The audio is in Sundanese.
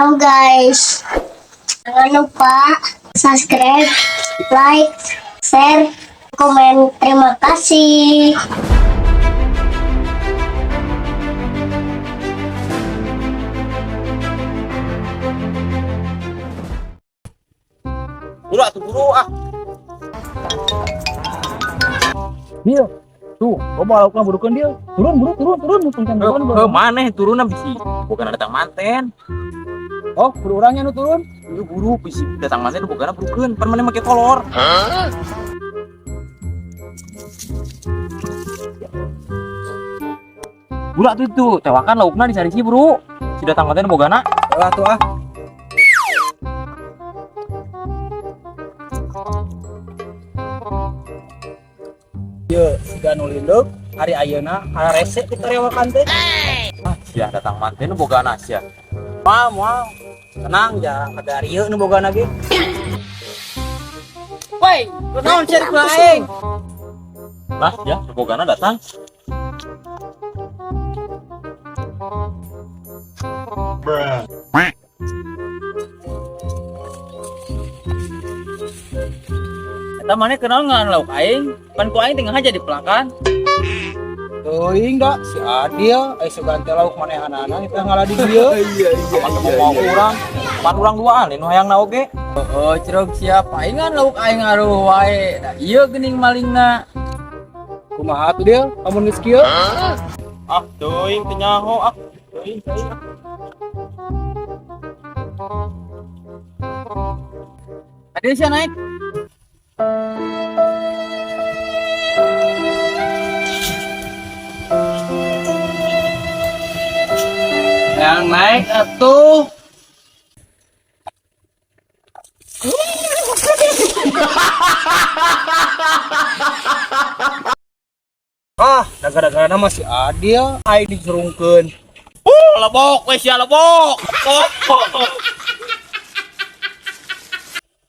Halo guys, jangan lupa subscribe, like, share, komen. Terima kasih. Buru atuh, buru ah. Dia. Tuh, loba laukna burukeun dia. Turun, buru, turun, turun, mumpung can Heuh, buruan. heuh, maneh turunna bisi. Bukan datang manten. Oh, buru urangnya nu turun. Ieu buru bisi datang manten bogana burukeun, pan maneh make kolor. Buru atuh itu, tewakan laukna disarisi buru. Si datang manten bogana. Lah tuh ah. Ye, siga nu lindeuk, hari ayeuna hararese kita rewakan teh. Ah, sia datang manten bogana sia. Moal, moal. Tenang, jarang kada rieu nu bogana ge. Woi, kunaon sia ku aing? Lah, ya, bogana datang. Eta maneh kenal nggak lauk aing? Pan ku aing tengah aja dipelakan. Teuing da si Adil, ai sugan teh lauk manehanana teh ngalah di dieu. Iya iya. Pan mau urang, pan urang duaan nu hayangna oge. Oh, cerog siapa? Aing lauk aing aruh wae. Da ieu geuning malingna. Kumaha tuh dia? Amun geus kieu? Ah, teuing teu nyaho ah. Teuing teuing ah. Adil sia naik. Yang naik atuh. Ah, da gara-gara nama si Adil aing dijerungkeun. Lebok we sia lebok. Oh.